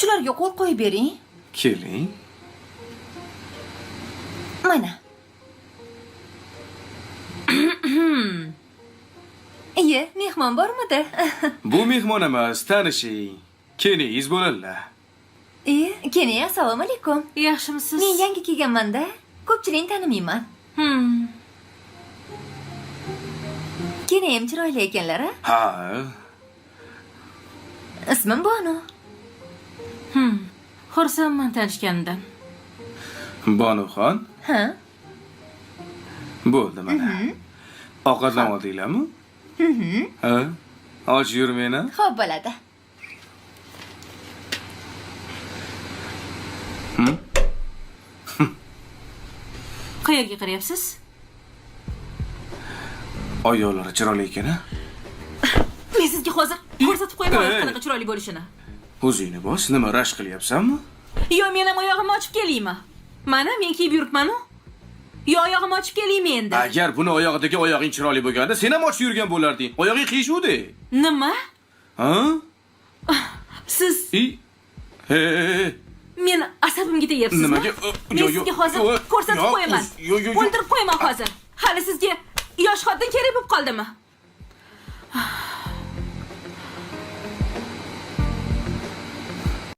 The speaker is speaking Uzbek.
Shularga qo'l qo'yib bering. Keling. Mana. Iye, mehmon bormidi? Bu mehmon emas, tanishing. Kelingiz bo'ladilar. Iye, Keniya, assalomu alaykum. Yaxshimisiz? Men yangi kelganman-da. Ko'pchilikni tanimayman. Keniyam chiroyli ekanlar, a? Ha, Ismim Bonu. Xursandman tanishganimdan. Bonuxon, Ha? bo'ldi mana. Ovqatlanib oldinglarmi? Ha? Och yurmang-a? Xo'p bo'ladi. Qayerga qarayapsiz? Oyoqlari chiroyli ekan, a? Men sizga hozir ko'rsatib qo'yaman Ey. qanaqa chiroyli bo'lishini. O'zingni bos, nima rashk qilyapsanmi? Yo men ham oyog'imni ochib kelaymi? Mana men kiyib yuribman-u. Yo oyog'imni ochib kelaymi endi? Agar buni oyog'idagi oyog'ing chiroyli bo'lganda, sen ham ochib yurgan bo'larding. Oyog'ing qiyshuvdi. Nima? Ha? Siz I. Hey, hey, hey. meni asabimga tegyapsizmi? Nimaga? Men Yo, yo, sizga hozir yo, ko'rsatib yo, qo'yaman. yo, yo, yo. O'ldirib qo'yaman hozir. Hali sizga yosh xotin kerak bo'lib qoldimi?